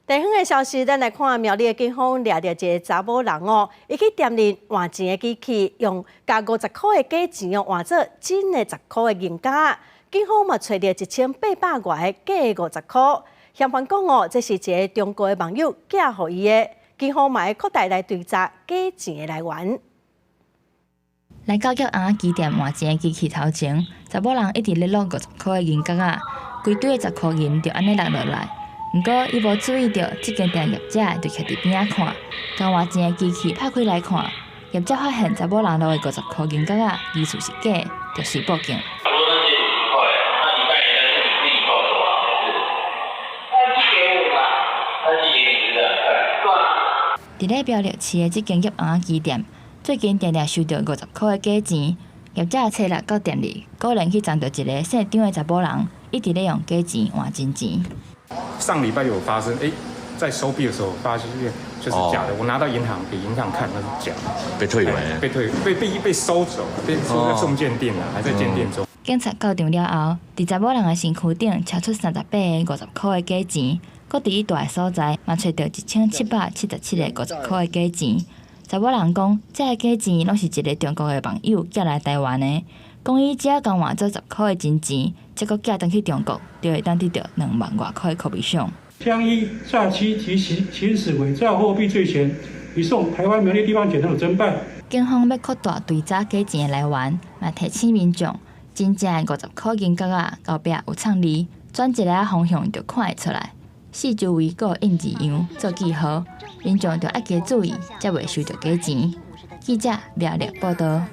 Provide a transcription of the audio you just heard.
地方的消息，咱來看苗栗的警方掠著一个查某人哦，伊去店裡換錢的機器，用共50箍的假錢哦換做真的十箍的銀角。警方嘛揣著1800外个假50箍。嫌犯講哦，這是一个中國的網友寄予伊的。警方嘛會擴大來追查假錢的來源。來到夾尪仔機店換錢的機器頭前，查某人一直咧挼50箍的銀角仔，規堆的十箍銀就按呢落落來。毋過，伊無注意著，這間店業者就徛佇邊仔看，共換錢的機器拍開來看，業者發現查某人挼的50箍銀角仔疑似是假，就隨報警。我說那借50塊，那你蓋的單是你自己報走啊，還是？他寄給我嘛。他寄給你是這樣？對。佇咧苗栗市的這間夾尪仔機店，最近定定收著50箍的假錢，業者初六到店裡，果然去撞著一个姓張的查某人，一直咧用假錢換真錢。上禮拜有發生，在收幣的時候發現就是假的，我拿到銀行給銀行看，那是假的，被退回，被退，被收走，被收送鑑定了，還在鑑定中。警察到場了後，佇查某人的身軀頂查出38个50箍的假錢，閣佇伊蹛的所在嘛揣著1777个50箍的假錢。查某人講，這个假錢攏是一个中國的網友寄來台灣的，講伊只要共換做十箍的真錢，才閣寄轉去中國，就會當得著2萬外箍的科比賞。將依詐欺及行使偽造貨幣罪嫌，移送臺灣苗栗地方檢察署偵辦。警方欲擴大追查假錢的來源，嘛提醒民眾，真正的50箍銀角仔後壁有藏字，轉一个方向就看會出來。四周圍閣有印字樣做記號，民眾著愛加注意，才袂收著假錢。記者苗栗報道。